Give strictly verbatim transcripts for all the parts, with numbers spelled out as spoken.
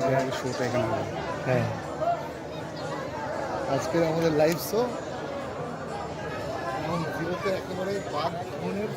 ᱡᱟᱦᱟᱸ ᱜᱮ ᱥᱳ ᱛᱟᱦᱮᱸ ᱠᱟᱱᱟ᱾ ᱦᱮᱸ, ᱟᱡᱠᱮ ᱟᱢᱟᱫᱮᱨ ᱞᱟᱭᱤᱵᱷ ᱥᱳ ᱮᱠᱫᱚᱢ ᱡᱤᱨᱳ ᱛᱮ ᱮᱠᱮᱵᱟᱨᱮ ᱵᱟᱫ ᱢᱚᱱᱮᱨ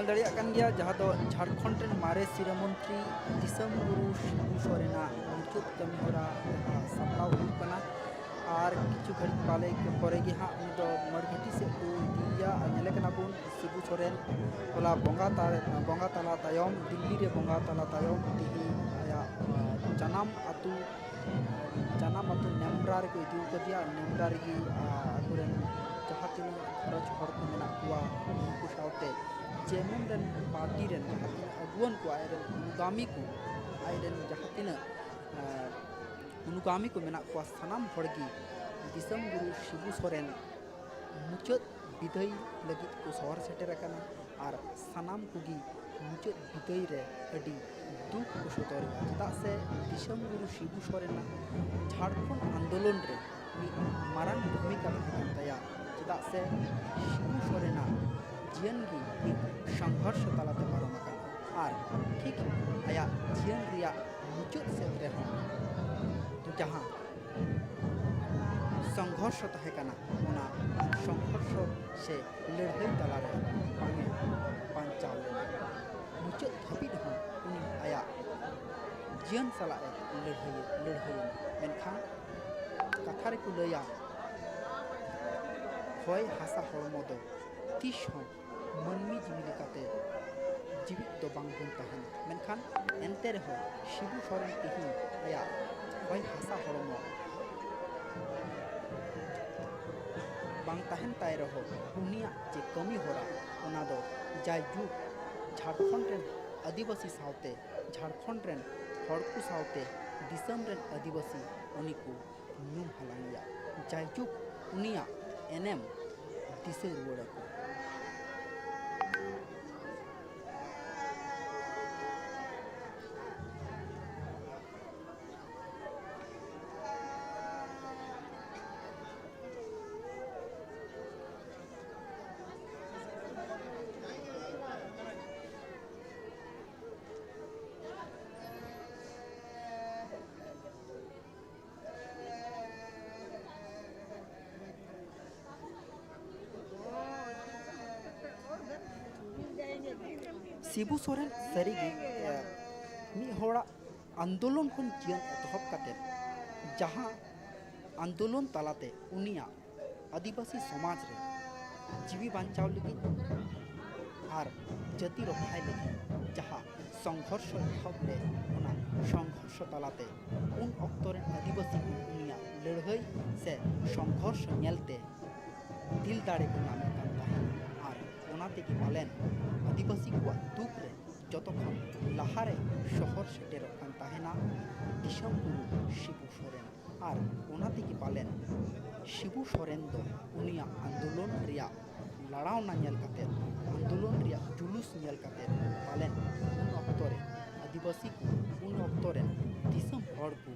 ᱫᱟᱲᱮᱭᱟᱜ ᱠᱟᱱ ᱜᱮᱭᱟ, ᱡᱟᱦᱟᱸ ᱫᱚ ᱡᱷᱟᱲᱠᱷᱚᱸᱰ ᱨᱮᱱ ᱢᱟᱨᱮ ᱥᱤᱨᱟᱹ ᱢᱚᱱᱛᱨᱤ ᱫᱤᱥᱚᱢ ᱜᱩᱨᱩ ᱥᱤᱵᱩ ᱥᱚᱨᱮᱱᱟᱜ ᱢᱩᱪᱟᱹᱫ ᱠᱟᱹᱢᱤ ᱦᱚᱨᱟ ᱥᱟᱯᱲᱟᱣ ᱦᱩᱭᱩᱜ ᱠᱟᱱᱟ᱾ ᱟᱨ ᱠᱤᱪᱷᱩ ᱜᱷᱟᱹᱲᱤᱡ ᱵᱟᱞᱮ ᱯᱚᱨᱮ ᱜᱮ ᱦᱟᱸᱜ ᱩᱱᱤ ᱫᱚ ᱢᱟᱹᱨᱜᱷᱟᱹᱴᱤ ᱥᱮᱫ ᱠᱚ ᱤᱫᱤᱭᱮᱭᱟ᱾ ᱟᱨ ᱧᱮᱞᱮ ᱠᱟᱱᱟ ᱵᱚᱱ ᱥᱤᱵᱩ ᱥᱚᱨᱮᱱ ᱦᱚᱞᱟ ᱵᱚᱸᱜᱟ ᱛᱟ-, ᱵᱚᱸᱜᱟ ᱛᱟᱞᱟ ᱛᱟᱭᱚᱢ, ᱫᱤᱞᱞᱤ ᱨᱮ ᱵᱚᱸᱜᱟ ᱛᱟᱞᱟ ᱛᱟᱭᱚᱢ ᱛᱮᱦᱮᱧ ᱟᱭᱟᱜ, ᱟᱸ, ᱡᱟᱱᱟᱢ ᱟᱹᱛᱩ, ᱡᱟᱱᱟᱢ ᱟᱹᱛᱩ ᱱᱮᱢᱨᱟ ᱨᱮᱠᱚ ᱤᱫᱤ ᱠᱟᱫᱮᱭᱟ᱾ ᱱᱮᱢᱨᱟ ᱨᱮᱜᱮ, ᱟᱸ, ᱟᱠᱚᱨᱮᱱ ᱡᱟᱦᱟᱸ ᱛᱤᱱᱟᱹᱜ ᱜᱷᱟᱨᱚᱸᱡᱽ ᱦᱚᱲ ᱠᱚ ᱢᱮᱱᱟᱜ ᱠᱚᱣᱟ, ᱩᱱᱠᱩ ᱥᱟᱶᱛᱮ ᱡᱮ ᱮᱢ ᱮᱢ ᱨᱮᱱ ᱯᱟᱨᱴᱤ ᱨᱮᱱ ᱡᱟᱦᱟᱸ ᱛᱤᱱᱟᱹᱜ ᱟᱹᱜᱩᱣᱟᱹᱱ ᱠᱚ, ᱟᱡᱨᱮᱱ ᱚᱱᱩᱜᱟᱢᱤ ᱠᱚ, ᱟᱡᱨᱮᱱ ᱡᱟᱦᱟᱸ ᱛᱤᱱᱟᱹᱜ, ᱟᱸ, ᱚᱱᱩᱜᱟᱢᱤ ᱠᱚ ᱢᱮᱱᱟᱜ ᱠᱚᱣᱟ, ᱥᱟᱱᱟᱢ ᱦᱚᱲ ᱜᱮ ᱫᱤᱥᱚᱢ ᱜᱩᱨᱩ ᱥᱤᱵᱩ ᱥᱚᱨᱮᱱ ᱢᱩᱪᱟᱹᱫ ᱵᱤᱫᱟᱹᱭ ᱞᱟᱹᱜᱤᱫ ᱠᱚ ᱥᱚᱦᱚᱨ ᱥᱮᱴᱮᱨ ᱟᱠᱟᱱᱟ᱾ ᱟᱨ ᱥᱟᱱᱟᱢ ᱠᱚᱜᱮ ᱢᱩᱪᱟᱹᱫ ᱵᱤᱫᱟᱹᱭ ᱨᱮ ᱟᱹᱰᱤ ᱫᱩᱠ ᱠᱚ ᱥᱚᱫᱚᱨᱮᱫᱟ, ᱪᱮᱫᱟᱜ ᱥᱮ ᱫᱤᱥᱚᱢ ᱜᱩᱨᱩ ᱥᱤᱵᱩ ᱥᱚᱨᱮᱱᱟᱜ ᱡᱷᱟᱲᱠᱷᱚᱸᱰ ᱟᱱᱫᱳᱞᱚᱱ ᱨᱮ ᱢᱤᱫ ᱢᱟᱨᱟᱝ ᱵᱷᱩᱢᱤᱠᱟ ᱛᱟᱦᱮᱸ ᱠᱟᱱ ᱛᱟᱭᱟ᱾ ᱪᱮᱫᱟᱜ ᱥᱮ ᱥᱤᱵᱩ ᱥᱚᱨᱮᱱᱟᱜ ᱡᱤᱭᱚᱱ ᱜᱮ ᱢᱤᱫ ᱥᱚᱝᱜᱷᱚᱨᱥᱚ ᱛᱟᱞᱟᱛᱮ ᱯᱟᱨᱚᱢ ᱟᱠᱟᱱᱟ᱾ ᱟᱨ ᱴᱷᱤᱠ ᱟᱭᱟᱜ ᱡᱤᱭᱚᱱ ᱨᱮᱭᱟᱜ ᱢᱩᱪᱟᱹᱫ ᱥᱮᱫ ᱨᱮᱦᱚᱸ ᱡᱟᱦᱟᱸ ᱥᱚᱝᱜᱷᱚᱨᱥᱚ ᱛᱟᱦᱮᱸ ᱠᱟᱱᱟ, ᱚᱱᱟ ᱥᱚᱝᱜᱷᱚᱨᱥᱚ ᱥᱮ ᱞᱟᱹᱲᱦᱟᱹᱭ ᱛᱟᱞᱟᱨᱮ ᱵᱟᱝ ᱮ ᱵᱟᱧᱪᱟᱣ ᱞᱮᱱᱟ᱾ ᱢᱩᱪᱟᱹᱫ ᱫᱷᱟᱹᱵᱤᱡ ᱦᱚᱸ ᱩᱱᱤ ᱟᱭᱟᱜ ᱡᱤᱭᱚᱱ ᱥᱟᱞᱟᱜ ᱮ ᱞᱟᱹᱲᱦᱟᱹᱭ, ᱞᱟᱹᱲᱦᱟᱹᱭᱮᱱᱟ᱾ ᱢᱮᱱᱠᱷᱟᱱ ᱠᱟᱛᱷᱟ ᱨᱮᱠᱚ ᱞᱟᱹᱭᱟ, ᱦᱚᱭ ᱦᱟᱥᱟ ᱦᱚᱲᱢᱚ ᱫᱚ ᱛᱤᱥ ᱦᱚᱸ ᱢᱟᱹᱱᱢᱤ ᱡᱤᱣᱤ ᱞᱮᱠᱟᱛᱮ ᱡᱤᱣᱤᱫ ᱫᱚ ᱵᱟᱝ ᱵᱚᱱ ᱛᱟᱦᱮᱱᱟ᱾ ᱢᱮᱱᱠᱷᱟᱱ ᱮᱱᱛᱮ ᱨᱮᱦᱚᱸ ᱥᱤᱵᱩ ᱥᱚᱨᱮᱱ ᱛᱮᱦᱮᱧ ᱟᱭᱟᱜ ᱦᱚᱭ ᱦᱟᱥᱟ ᱦᱚᱲᱢᱚ ᱵᱟᱝ ᱛᱟᱦᱮᱱ ᱛᱟᱭ ᱨᱮᱦᱚᱸ, ᱩᱱᱤᱭᱟᱜ ᱡᱮ ᱠᱟᱹᱢᱤ ᱦᱚᱨᱟ, ᱚᱱᱟ ᱫᱚ ᱡᱟᱭᱡᱩᱜᱽ ᱡᱷᱟᱲᱠᱷᱚᱸᱰ ᱨᱮᱱ ᱟᱹᱫᱤᱵᱟᱹᱥᱤ ᱥᱟᱶᱛᱮ, ᱡᱷᱟᱲᱠᱷᱚᱸᱰ ᱨᱮᱱ ᱦᱚᱲ ᱠᱚ ᱥᱟᱶᱛᱮ ᱫᱤᱥᱚᱢ ᱨᱮᱱ ᱟᱹᱫᱤᱵᱟᱹᱥᱤ ᱩᱱᱤ ᱠᱚ ᱧᱩᱢ ᱦᱟᱞᱟᱝ ᱮᱭᱟ᱾ ᱡᱟᱭᱡᱩᱜᱽ ᱩᱱᱤᱭᱟᱜ ᱮᱱᱮᱢ ᱫᱤᱥᱟᱹ ᱨᱩᱣᱟᱹᱲ ᱟᱠᱚ᱾ ᱥᱤᱵᱩ ᱥᱚᱨᱮᱱ ᱥᱟᱹᱨᱤᱜᱮ, ᱮ, ᱢᱤᱫ ᱦᱚᱲᱟᱜ ᱟᱱᱫᱳᱞᱚᱱ ᱠᱷᱚᱱ ᱡᱤᱭᱚᱱ ᱮᱛᱚᱦᱚᱵ ᱠᱟᱛᱮ, ᱡᱟᱦᱟᱸ ᱟᱱᱫᱳᱞᱚᱱ ᱛᱟᱞᱟᱛᱮ ᱩᱱᱤᱭᱟᱜ ᱟᱹᱫᱤᱵᱟᱹᱥᱤ ᱥᱚᱢᱟᱡᱽ ᱨᱮ ᱡᱤᱣᱤ ᱵᱟᱧᱪᱟᱣ ᱞᱟᱹᱜᱤᱫ ᱟᱨ ᱡᱟᱹᱛᱤ ᱨᱚᱯᱷᱟᱭ ᱞᱟᱹᱜᱤᱫ ᱡᱟᱦᱟᱸ ᱥᱚᱝᱜᱷᱚᱨᱥᱚ ᱮᱦᱚᱵ ᱞᱮᱫ, ᱚᱱᱟ ᱥᱚᱝᱜᱷᱚᱨᱥᱚ ᱛᱟᱞᱟᱛᱮ ᱩᱱ ᱚᱠᱛᱚ ᱨᱮᱱ ᱟᱹᱫᱤᱵᱟᱹᱥᱤ ᱠᱚ ᱩᱱᱤᱭᱟᱜ ᱞᱟᱹᱲᱦᱟᱹᱭ ᱥᱮ ᱥᱚᱝᱜᱷᱚᱨᱥᱚ ᱧᱮᱞᱛᱮ ᱫᱤᱞ ᱫᱟᱲᱮ ᱠᱚ ᱧᱟᱢᱮᱫ ᱠᱟᱱ ᱛᱟᱦᱮᱸᱫ᱾ ᱟᱨ ᱚᱱᱟ ᱛᱮᱜᱮ ᱯᱟᱞᱮᱱ ᱟᱹᱫᱤᱵᱟᱹᱥᱤ ᱠᱚᱣᱟᱜ ᱫᱩᱠ ᱨᱮ ᱡᱚᱛᱚ ᱠᱷᱚᱱ ᱞᱟᱦᱟᱨᱮ ᱥᱚᱦᱚᱨ ᱥᱮᱴᱮᱨᱚᱜ ᱠᱟᱱ ᱛᱟᱦᱮᱱᱟ ᱫᱤᱥᱚᱢ ᱜᱩᱨᱩ ᱥᱤᱵᱩ ᱥᱚᱨᱮᱱ᱾ ᱟᱨ ᱚᱱᱟ ᱛᱮᱜᱮ ᱯᱟᱞᱮᱱ ᱥᱤᱵᱩ ᱥᱚᱨᱮᱱ ᱫᱚ ᱩᱱᱤᱭᱟᱜ ᱟᱱᱫᱳᱞᱚᱱ ᱨᱮᱭᱟᱜ ᱞᱟᱲᱟᱣᱱᱟ ᱧᱮᱞ ᱠᱟᱛᱮ, ᱟᱱᱫᱳᱞᱚᱱ ᱨᱮᱭᱟᱜ ᱡᱩᱞᱩᱥ ᱧᱮᱞ ᱠᱟᱛᱮ ᱯᱟᱞᱮᱱ ᱩᱱ ᱚᱠᱛᱚ ᱨᱮ ᱟᱹᱫᱤᱵᱟᱹᱥᱤ ᱠᱚ, ᱩᱱ ᱚᱠᱛᱚ ᱨᱮᱱ ᱫᱤᱥᱚᱢ ᱦᱚᱲ ᱠᱚ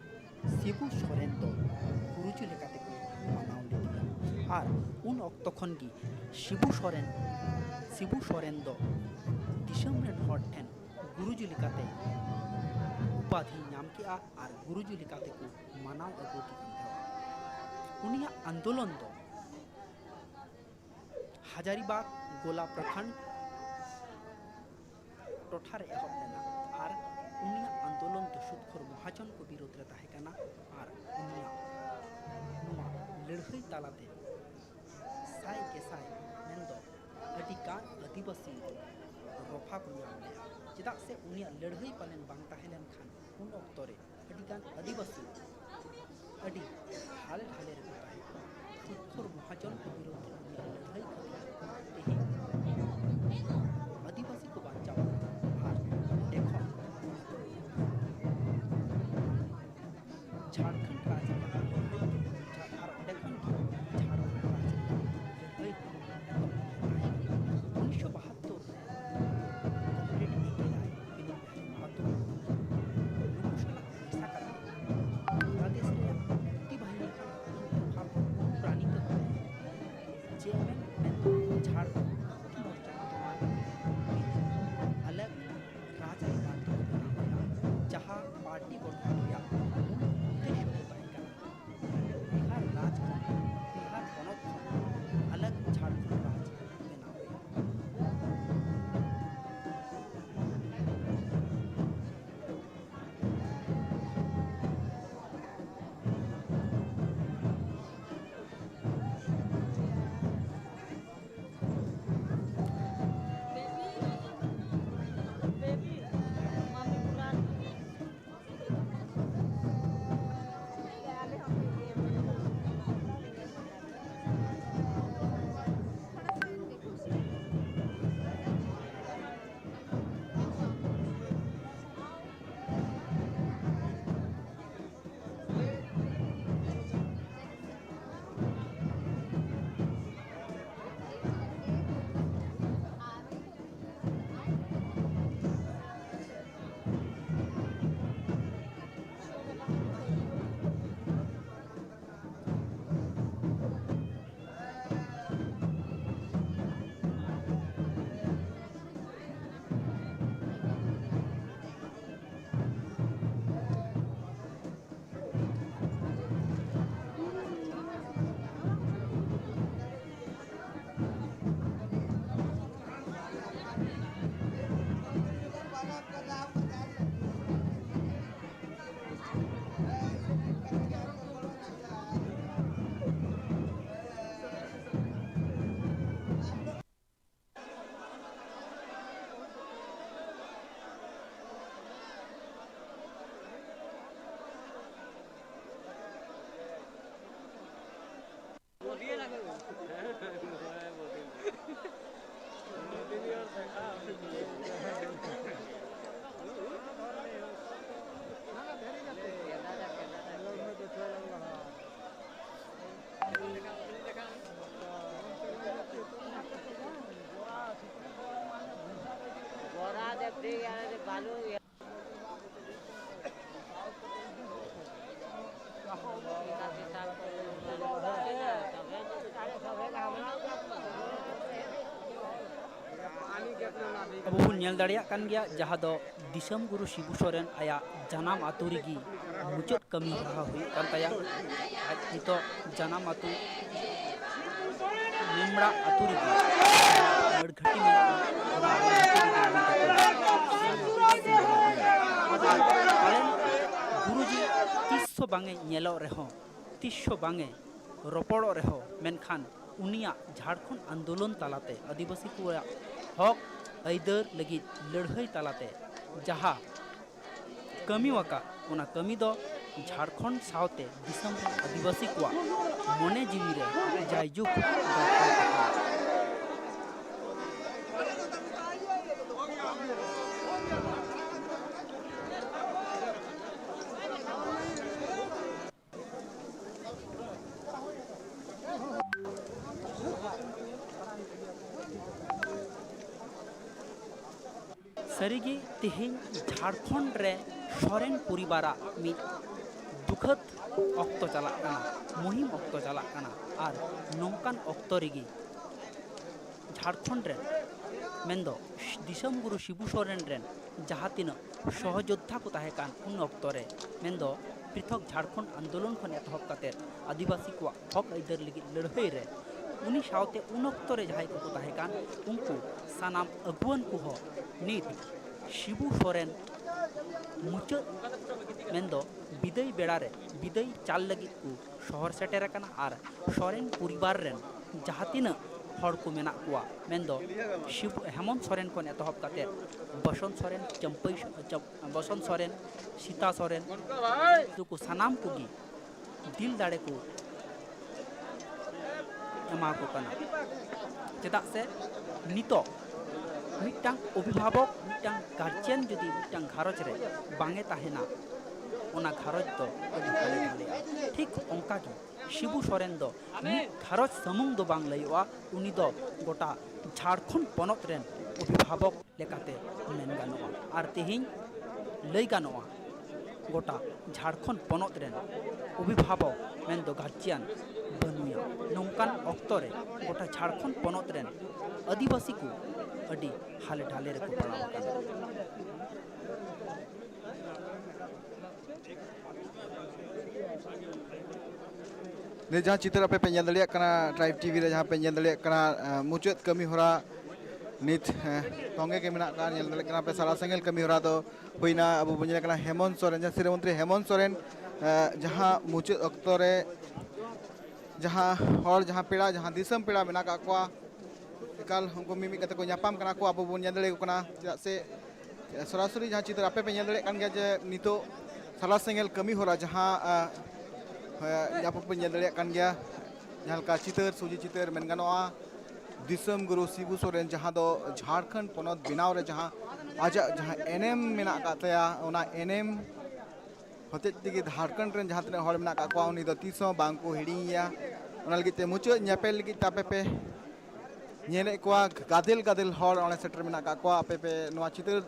ᱥᱤᱵᱩ ᱥᱚᱨᱮᱱ ᱫᱚ ᱜᱩᱨᱩᱡᱤ ᱞᱮᱠᱟᱛᱮ ᱠᱚ ᱢᱟᱱᱟᱣ ᱞᱮᱫᱮᱭᱟ᱾ ᱟᱨ ᱩᱱ ᱚᱠᱛᱚ ᱠᱷᱚᱱ ᱜᱮ ᱥᱤᱵᱩ ᱥᱚᱨᱮᱱ, ᱥᱤᱵᱩ ᱥᱚᱨᱮᱱ ᱫᱚ ᱫᱤᱥᱚᱢ ᱨᱮᱱ ᱦᱚᱲ ᱴᱷᱮᱱ ᱜᱩᱨᱩᱡᱤ ᱞᱮᱠᱟᱛᱮ ᱩᱯᱟᱫᱷᱤ ᱧᱟᱢ ᱠᱮᱜᱼᱟ ᱟᱨ ᱜᱩᱨᱩᱡᱤ ᱞᱮᱠᱟᱛᱮ ᱠᱚ ᱢᱟᱱᱟᱣ ᱟᱹᱜᱩ ᱠᱮᱫᱮᱭᱟ᱾ ᱩᱱᱤᱭᱟᱜ ᱟᱱᱫᱳᱞᱚᱱ ᱫᱚ ᱦᱟᱡᱟᱨᱤᱵᱟᱜᱽ ᱜᱳᱞᱟ ᱯᱨᱚᱠᱷᱚᱸᱰ ᱴᱚᱴᱷᱟ ᱨᱮ ᱮᱦᱚᱵ ᱞᱮᱱᱟ ᱟᱨ ᱩᱱᱤᱭᱟᱜ ᱟᱱᱫᱳᱞᱚᱱ ᱫᱚ ᱥᱩᱫᱽᱠᱷᱳᱨ ᱢᱚᱦᱟᱡᱚᱱ ᱠᱚ ᱵᱤᱨᱳᱫᱷ ᱨᱮ ᱛᱟᱦᱮᱸ ᱠᱟᱱᱟ᱾ ᱟᱨ ᱩᱱᱤᱭᱟᱜ ᱱᱚᱣᱟ ᱞᱟᱹᱲᱦᱟᱹᱭ ᱛᱟᱞᱟᱛᱮ ᱥᱟᱭ ᱜᱮᱥᱟᱭ, ᱢᱮᱱᱫᱚ ᱟᱹᱰᱤ ᱜᱟᱱ ᱟᱹᱫᱤᱵᱟᱹᱥᱤ ᱨᱚᱯᱷᱟ ᱠᱚ ᱧᱟᱢ ᱞᱮᱫᱼᱟ, ᱪᱮᱫᱟᱜ ᱥᱮ ᱩᱱᱤᱭᱟᱜ ᱞᱟᱹᱲᱦᱟᱹᱭ ᱯᱟᱞᱮᱱ ᱵᱟᱝ ᱛᱟᱦᱮᱸ ᱞᱮᱱᱠᱷᱟᱱ ᱩᱱ ᱚᱠᱛᱚ ᱨᱮ ᱟᱹᱰᱤ ᱜᱟᱱ ᱟᱹᱫᱤᱵᱟᱹᱥᱤ ᱟᱹᱰᱤ ᱦᱟᱞᱮ ᱰᱷᱟᱞᱮ ᱨᱮᱠᱚ ᱛᱟᱦᱮᱸ ᱠᱟᱱᱟ᱾ ᱥᱩᱫᱽᱠᱷᱳᱨ ᱢᱚᱦᱟᱡᱚᱱ ᱠᱚ ᱵᱤᱨᱩᱫᱷ ᱨᱮ ᱩᱱᱤᱭᱟᱜ ᱞᱟᱹᱲᱦᱟᱹᱭ ᱠᱷᱟᱹᱛᱤᱨ ᱛᱮᱦᱮᱧ ᱟᱹᱫᱤᱵᱟᱹᱥᱤ ᱠᱚ ᱵᱟᱧᱪᱟᱣ ᱟᱠᱟᱱᱟ᱾ ᱟᱨ ᱚᱸᱰᱮ ᱠᱷᱚᱱ ᱡᱷᱟᱲᱠᱷᱚᱸᱰ ᱨᱟᱡᱽ ᱨᱮᱱᱟᱜ ᱞᱟᱹᱲᱦᱟᱹᱭ ᱟᱨ ᱚᱸᱰᱮ ᱠᱷᱚᱱ ᱜᱮ ᱡᱷᱟᱲᱠᱷᱚᱸᱰ ᱨᱟᱡᱽ ᱨᱮᱱᱟᱜ ᱞᱟᱹᱲᱦᱟᱹᱭ ᱩᱱᱤᱥᱥᱚ ᱵᱟᱦᱟᱛᱛᱳᱨ ᱠᱚᱢᱨᱮᱰ ᱮ ᱠᱮ ᱨᱟᱭ, ᱵᱤᱱᱳᱫ ᱵᱤᱦᱟᱨᱤ ᱢᱟᱦᱟᱛᱳ, ᱱᱩᱠᱩ ᱥᱟᱞᱟᱜ ᱢᱮᱥᱟ ᱠᱟᱛᱮ ᱵᱟᱝᱞᱟᱫᱮᱥ ᱨᱮᱭᱟᱜ ᱢᱩᱠᱛᱤ ᱵᱟᱦᱤᱱᱤ ᱠᱷᱚᱱ ᱯᱨᱟᱱᱤᱛ ᱠᱟᱛᱮ ᱟᱵᱚ ᱵᱚᱱ ᱧᱮᱞ ᱫᱟᱲᱮᱭᱟᱜ ᱠᱟᱱ ᱜᱮᱭᱟ, ᱡᱟᱦᱟᱸ ᱫᱚ ᱫᱤᱥᱚᱢ ᱜᱩᱨᱩ ᱥᱤᱵᱩ ᱥᱚᱨᱮᱱ ᱟᱭᱟᱜ ᱡᱟᱱᱟᱢ ᱟᱹᱛᱩ ᱨᱮᱜᱮ ᱢᱩᱪᱟᱹᱫ ᱠᱟᱹᱢᱤ ᱦᱚᱨᱟ ᱦᱩᱭᱩᱜ ᱠᱟᱱ ᱛᱟᱭᱟ᱾ ᱟᱡ ᱱᱤᱛᱚᱜ ᱡᱟᱱᱟᱢ ᱟᱹᱛᱩ ᱢᱮᱢᱲᱟ ᱟᱹᱛᱩ ᱨᱮᱜᱮ ᱢᱟᱹᱲᱜᱷᱟᱹᱴᱤ ᱢᱮᱱᱟᱜᱼᱟ, ᱚᱱᱟ ᱢᱟᱹᱲᱜᱷᱟᱹᱴᱤ ᱨᱮᱜᱮ ᱩᱱᱤ ᱫᱚᱠᱚ ᱥᱟᱨᱦᱟᱣ ᱥᱮ ᱢᱟᱱᱟᱣ ᱮᱭᱟ᱾ ᱟᱨ ᱯᱟᱞᱮᱱ ᱜᱩᱨᱩᱡᱤ ᱛᱤᱥ ᱦᱚᱸ ᱵᱟᱝ ᱮ ᱧᱮᱞᱚᱜ ᱨᱮᱦᱚᱸ, ᱛᱤᱥ ᱦᱚᱸ ᱵᱟᱝ ᱮ ᱨᱚᱯᱚᱲᱚᱜ ᱨᱮᱦᱚᱸ, ᱢᱮᱱᱠᱷᱟᱱ ᱩᱱᱤᱭᱟᱜ ᱡᱷᱟᱲᱠᱷᱚᱸᱰ ᱟᱱᱫᱳᱞᱚᱱ ᱛᱟᱞᱟᱛᱮ ᱟᱹᱫᱤᱵᱟᱹᱥᱤ ᱠᱚᱣᱟᱜ ᱦᱚᱠ ᱟᱹᱭᱫᱟᱹᱨ ᱞᱟᱹᱜᱤᱫ ᱞᱟᱹᱲᱦᱟᱹᱭ ᱛᱟᱞᱟᱛᱮ ᱡᱟᱦᱟᱸ ᱠᱟᱹᱢᱤ ᱟᱠᱟᱫ, ᱚᱱᱟ ᱠᱟᱹᱢᱤ ᱫᱚ ᱡᱷᱟᱲᱠᱷᱚᱸᱰ ᱥᱟᱶᱛᱮ ᱫᱤᱥᱚᱢ ᱨᱮᱱ ᱟᱹᱫᱤᱵᱟᱹᱥᱤ ᱠᱚᱣᱟᱜ ᱢᱚᱱᱮ ᱡᱤᱣᱤ ᱨᱮ ᱡᱟᱭᱡᱩᱜᱽ ᱜᱟᱛᱷᱟᱣ ᱛᱟᱦᱮᱱᱟ᱾ ᱥᱟᱹᱨᱤᱜᱮ ᱛᱮᱦᱮᱧ ᱡᱷᱟᱲᱠᱷᱚᱸᱰ ᱨᱮ ᱥᱚᱨᱮᱱ ᱯᱚᱨᱤᱵᱟᱨᱟᱜ ᱢᱤᱫ ᱫᱩᱠᱷᱟᱹᱛ ᱚᱠᱛᱚ ᱪᱟᱞᱟᱜ ᱠᱟᱱᱟ, ᱢᱩᱦᱤᱢ ᱚᱠᱛᱚ ᱪᱟᱞᱟᱜ ᱠᱟᱱᱟ᱾ ᱟᱨ ᱱᱚᱝᱠᱟᱱ ᱚᱠᱛᱚ ᱨᱮᱜᱮ ᱡᱷᱟᱲᱠᱷᱚᱸᱰ ᱨᱮᱱ, ᱢᱮᱱᱫᱚ ᱫᱤᱥᱚᱢ ᱜᱩᱨᱩ ᱥᱤᱵᱩ ᱥᱚᱨᱮᱱ ᱨᱮᱱ ᱡᱟᱦᱟᱸ ᱛᱤᱱᱟᱹᱜ ᱥᱚᱦᱚᱡᱳᱫᱽᱫᱷᱟ ᱠᱚ ᱛᱟᱦᱮᱸ ᱠᱟᱱ ᱩᱱ ᱚᱠᱛᱚ ᱨᱮ, ᱢᱮᱱᱫᱚ ᱯᱨᱤᱛᱷᱚᱠ ᱡᱷᱟᱲᱠᱷᱚᱸᱰ ᱟᱱᱫᱳᱞᱚᱱ ᱠᱷᱚᱱ ᱮᱛᱚᱦᱚᱵ ᱠᱟᱛᱮ ᱟᱹᱫᱤᱵᱟᱹᱥᱤ ᱠᱚᱣᱟᱜ ᱦᱚᱠ ᱟᱹᱭᱫᱟᱹᱨ ᱞᱟᱹᱜᱤᱫ ᱞᱟᱹᱲᱦᱟᱹᱭ ᱨᱮ, ᱩᱱᱤ ᱥᱟᱶᱛᱮ ᱩᱱ ᱚᱠᱛᱚ ᱨᱮ ᱡᱟᱦᱟᱸᱭ ᱠᱚᱠᱚ ᱛᱟᱦᱮᱸ ᱠᱟᱱ, ᱩᱱᱠᱩ ᱥᱟᱱᱟᱢ ᱟᱹᱜᱩᱣᱟᱹᱱ ᱠᱚᱦᱚᱸ ᱱᱤᱛ ᱥᱤᱵᱩ ᱥᱚᱨᱮᱱ ᱢᱩᱪᱟᱹᱫ, ᱢᱮᱱᱫᱚ ᱵᱤᱫᱟᱹᱭ ᱵᱮᱲᱟ ᱨᱮ ᱵᱤᱫᱟᱹᱭ ᱪᱟᱞ ᱞᱟᱹᱜᱤᱫ ᱠᱚ ᱥᱚᱦᱚᱨ ᱥᱮᱴᱮᱨ ᱟᱠᱟᱱᱟ᱾ ᱟᱨ ᱥᱚᱨᱮᱱ ᱯᱚᱨᱤᱵᱟᱨ ᱨᱮᱱ ᱡᱟᱦᱟᱸ ᱛᱤᱱᱟᱹᱜ ᱦᱚᱲ ᱠᱚ ᱢᱮᱱᱟᱜ ᱠᱚᱣᱟ, ᱢᱮᱱᱫᱚ ᱥᱤᱵᱩ, ᱦᱮᱢᱚᱱᱛ ᱥᱚᱨᱮᱱ ᱠᱷᱚᱱ ᱮᱛᱚᱦᱚᱵ ᱠᱟᱛᱮ ᱵᱚᱥᱚᱱᱛ ᱥᱚᱨᱮᱱ, ᱪᱟᱹᱢᱯᱟᱹᱭ ᱥᱚ-, ᱪᱟᱹᱢ-, ᱵᱚᱥᱚᱱᱛ ᱥᱚᱨᱮᱱ, ᱥᱤᱛᱟ ᱥᱚᱨᱮᱱ, ᱱᱩᱠᱩ ᱥᱟᱱᱟᱢ ᱠᱚᱜᱮ ᱫᱤᱞ ᱫᱟᱲᱮ ᱠᱚ ᱮᱢᱟ ᱠᱚ ᱠᱟᱱᱟ᱾ ᱪᱮᱫᱟᱜ ᱥᱮ ᱱᱤᱛᱚᱜ ᱢᱤᱫᱴᱟᱝ ᱚᱵᱷᱤᱵᱷᱟᱵᱚᱠ, ᱢᱤᱫᱴᱟᱝ ᱜᱟᱨᱡᱮᱱ ᱡᱩᱫᱤ ᱢᱤᱫᱴᱟᱝ ᱜᱷᱟᱨᱚᱸᱡᱽ ᱨᱮ ᱵᱟᱝ ᱮ ᱛᱟᱦᱮᱱᱟ, ᱚᱱᱟ ᱜᱷᱟᱨᱚᱸᱡᱽ ᱫᱚ ᱟᱹᱰᱤ ᱦᱟᱞᱮ ᱰᱷᱟᱞᱮᱜᱼᱟ᱾ ᱴᱷᱤᱠ ᱚᱱᱠᱟ ᱜᱮ ᱥᱤᱵᱩ ᱥᱚᱨᱮᱱ ᱫᱚ ᱢᱤᱫ ᱜᱷᱟᱨᱚᱸᱡᱽ ᱥᱩᱢᱩᱝ ᱫᱚ ᱵᱟᱝ ᱞᱟᱹᱭᱚᱜᱼᱟ, ᱩᱱᱤ ᱫᱚ ᱜᱚᱴᱟ ᱡᱷᱟᱲᱠᱷᱚᱸᱰ ᱯᱚᱱᱚᱛ ᱨᱮᱱ ᱚᱵᱷᱤᱵᱷᱟᱵᱚᱠ ᱞᱮᱠᱟᱛᱮ ᱢᱮᱱ ᱜᱟᱱᱚᱜᱼᱟ᱾ ᱟᱨ ᱛᱮᱦᱮᱧ ᱞᱟᱹᱭ ᱜᱟᱱᱚᱜᱼᱟ, ᱜᱚᱴᱟ ᱡᱷᱟᱲᱠᱷᱚᱸᱰ ᱯᱚᱱᱚᱛ ᱨᱮᱱ ᱚᱵᱷᱤᱵᱷᱟᱵᱚᱠ, ᱢᱮᱱᱫᱚ ᱜᱟᱨᱡᱤᱭᱟᱱ, ᱵᱟᱹᱱᱩᱭᱟ᱾ ᱱᱚᱝᱠᱟᱱ ᱚᱠᱛᱚ ᱨᱮ ᱜᱚᱴᱟ ᱡᱷᱟᱲᱠᱷᱚᱸᱰ ᱯᱚᱱᱚᱛ ᱨᱮᱱ ᱟᱹᱫᱤᱵᱟᱹᱥᱤ ᱠᱚ ᱟᱹᱰᱤ ᱦᱟᱞᱮ ᱰᱷᱟᱞᱮ ᱨᱮᱠᱚ ᱯᱟᱲᱟᱣ ᱟᱠᱟᱱᱟ᱾ ᱱᱤᱛ ᱡᱟᱦᱟᱸ ᱪᱤᱛᱟᱹᱨ ᱟᱯᱮ ᱯᱮ ᱧᱮᱞ ᱫᱟᱲᱮᱭᱟᱜ ᱠᱟᱱᱟ, ᱴᱨᱟᱭᱤᱵᱽ ᱴᱤᱵᱷᱤ ᱨᱮ ᱡᱟᱦᱟᱸ ᱯᱮ ᱧᱮᱞ ᱫᱟᱲᱮᱭᱟᱜ ᱠᱟᱱᱟ, ᱮᱸ, ᱢᱩᱪᱟᱹᱫ ᱠᱟᱹᱢᱤ ᱦᱚᱨᱟ ᱱᱤᱛ, ᱮᱸ, ᱛᱚᱸᱜᱮ ᱜᱮ ᱢᱮᱱᱟᱜ ᱟᱠᱟᱫ᱾ ᱧᱮᱞ ᱫᱟᱲᱮᱭᱟᱜ ᱠᱟᱱᱟ ᱯᱮ, ᱥᱟᱞᱟ ᱥᱮᱸᱜᱮᱞ ᱠᱟᱹᱢᱤ ᱦᱚᱨᱟ ᱫᱚ ᱦᱩᱭᱱᱟ᱾ ᱟᱵᱚ ᱵᱚᱱ ᱧᱮᱞ ᱠᱟᱱᱟ ᱦᱮᱢᱚᱱᱛ ᱥᱚᱨᱮᱱ, ᱡᱟᱦᱟᱸ ᱥᱤᱨᱟᱹ ᱢᱚᱱᱛᱨᱤ ᱦᱮᱢᱚᱱᱛ ᱥᱚᱨᱮᱱ, ᱮᱸ, ᱡᱟᱦᱟᱸ ᱢᱩᱪᱟᱹᱫ ᱚᱠᱛᱚ ᱨᱮ ᱡᱟᱦᱟᱸ ᱦᱚᱲ, ᱡᱟᱦᱟᱸ ᱯᱮᱲᱟ, ᱡᱟᱦᱟᱸ ᱫᱤᱥᱚᱢ ᱯᱮᱲᱟ ᱢᱮᱱᱟᱜ ᱟᱠᱟᱫ ᱠᱚᱣᱟ, ᱮᱠᱟᱞ ᱩᱱᱠᱩ ᱢᱤᱢᱤᱫ ᱠᱟᱛᱮ ᱠᱚ ᱧᱟᱯᱟᱢ ᱠᱟᱱᱟ ᱠᱚ, ᱟᱵᱚ ᱵᱚᱱ ᱧᱮᱞ ᱫᱟᱲᱮᱭᱟᱠᱚ ᱠᱟᱱᱟ᱾ ᱪᱮᱫᱟᱜ ᱥᱮ ᱥᱚᱨᱟᱥᱚᱨᱤ ᱡᱟᱦᱟᱸ ᱪᱤᱛᱟᱹᱨ ᱟᱯᱮ ᱯᱮ ᱧᱮᱞ ᱫᱟᱲᱮᱭᱟᱜ ᱠᱟᱱ ᱜᱮᱭᱟ ᱡᱮ ᱱᱤᱛᱚᱜ ᱥᱟᱞᱟ ᱥᱮᱸᱜᱮᱞ ᱠᱟᱹᱢᱤ ᱦᱚᱨᱟ ᱡᱟᱦᱟᱸ, ᱟ, ᱦᱮᱸ, ᱟᱯᱮ ᱯᱮ ᱧᱮᱞ ᱫᱟᱲᱮᱭᱟᱜ ᱠᱟᱱ ᱜᱮᱭᱟ, ᱡᱟᱦᱟᱸ ᱞᱮᱠᱟ ᱪᱤᱛᱟᱹᱨ, ᱥᱚᱡᱷᱮ ᱪᱤᱛᱟᱹᱨ ᱢᱮᱱ ᱜᱟᱱᱚᱜᱼᱟ, ᱫᱤᱥᱚᱢ ᱜᱩᱨᱩ ᱥᱤᱵᱩ ᱥᱚᱨᱮᱱ ᱡᱟᱦᱟᱸ ᱫᱚ ᱡᱷᱟᱲᱠᱷᱚᱸᱰ ᱯᱚᱱᱚᱛ ᱵᱮᱱᱟᱣ ᱨᱮ ᱡᱟᱦᱟᱸ ᱟᱡᱟᱜ ᱡᱟᱦᱟᱸ ᱮᱱᱮᱢ ᱢᱮᱱᱟᱜ ᱟᱠᱟᱫ ᱛᱟᱭᱟ, ᱚᱱᱟ ᱮᱱᱮᱢ ᱦᱚᱛᱮᱡ ᱛᱮᱜᱮ ᱡᱷᱟᱲᱠᱷᱚᱸᱰ ᱨᱮᱱ ᱡᱟᱦᱟᱸ ᱛᱤᱱᱟᱹᱜ ᱦᱚᱲ ᱢᱮᱱᱟᱜ ᱟᱠᱟᱫ ᱠᱚᱣᱟ, ᱩᱱᱤ ᱫᱚ ᱛᱤᱥ ᱦᱚᱸ ᱵᱟᱝ ᱠᱚ ᱦᱤᱲᱤᱧᱮᱭᱟ᱾ ᱚᱱᱟ ᱞᱟᱹᱜᱤᱫ ᱛᱮ ᱢᱩᱪᱟᱹᱫ ᱧᱮᱯᱮᱞ ᱞᱟᱹᱜᱤᱫ ᱛᱮ ᱟᱯᱮ ᱯᱮ ᱧᱮᱞᱮᱫ ᱠᱚᱣᱟ, ᱜᱟᱫᱮᱞ ᱜᱟᱫᱮᱞ ᱦᱚᱲ ᱚᱸᱰᱮ ᱥᱮᱴᱮᱨ ᱢᱮᱱᱟᱜ ᱟᱠᱟᱫ ᱠᱚᱣᱟ᱾ ᱟᱯᱮ ᱯᱮ ᱱᱚᱣᱟ ᱪᱤᱛᱟᱹᱨ